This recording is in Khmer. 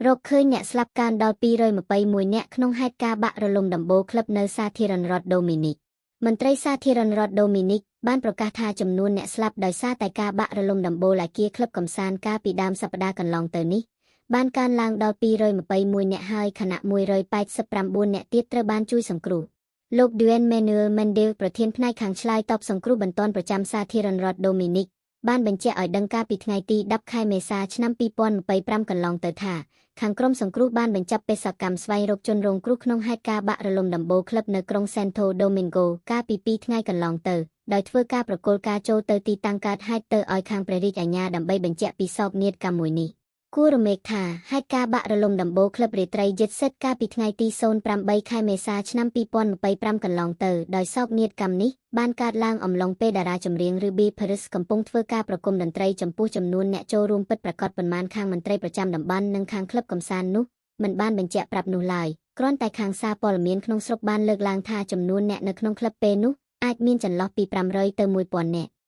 រកឃើញអ្នកស្លាប់កើនដល់221នាក់ក្នុងហេតុការណ៍បាក់រលំដំបូលក្លឹបនៅសាធារណរដ្ឋដូមីនិកមន្ត្រីសាធារណរដ្ឋដូមីនិកបានប្រកាសថាចំនួនអ្នកស្លាប់ដោយសារតែការបាក់រលំដំបូលអគារក្លឹបកម្សាន្តកាលពីដើមសប្តាហ៍កន្លងទៅនេះបានកើនឡើងដល់221នាក់ហើយខណៈ189នាក់ទៀតត្រូវបានជួយសង្គ្រោះលោក Duen Manuel Mendel ប្រធានផ្នែកខាងឆ្លើយតបសង្គ្រោះបន្ទាន់ប្រចាំសាធារណរដ្ឋដូមីនិកបានបញ្ជាក់ឲ្យដឹងកាលពីថ្ងៃទី10ខែមេសាឆ្នាំ2025កន្លងទៅថាខាងក្រុមសង្គ្រោះបានបញ្ចប់បេសកកម្មស្វែងរកជនរងគ្រោះក្នុងហេតុការណ៍បាក់រលំដំបូលក្លឹបនៅក្រុង Santo Domingo កាលពី2ថ្ងៃកន្លងទៅដោយធ្វើការប្រគល់ការចូលទៅទីតាំងកើតហេតុទៅឲ្យខាងព្រះរាជអាជ្ញាដើម្បីបញ្ជាក់ពីសោកនាដកម្មមួយនេះគួររមែកថាហេតុការណ៍បាក់រលំដំបូលក្លឹបរាត្រីយិតសិតកាលពីថ្ងៃទី08ខែមេសាឆ្នាំ2025កន្លងទៅដោយសោកនាដកម្មនេះបានកើតឡើងអំឡុងពេលតារាចម្រៀង Ruby Paris កំពុងធ្វើការប្រគំតន្ត្រីចំពោះចំនួនអ្នកចូលរួមពិតប្រាកដប៉ុន្មានខាងមន្ត្រីប្រចាំតំបន់និងខាងក្លឹបកម្សាន្តនោះមិនបានបញ្ជាក់ប្រាប់នោះឡើយគ្រាន់តែខាងសារព័ត៌មានក្នុងស្រុកបានលើកឡើងថាចំនួនអ្នកនៅក្នុងក្លឹបពេលនោះអាចមានចន្លោះពី500ទៅ1000នាក់។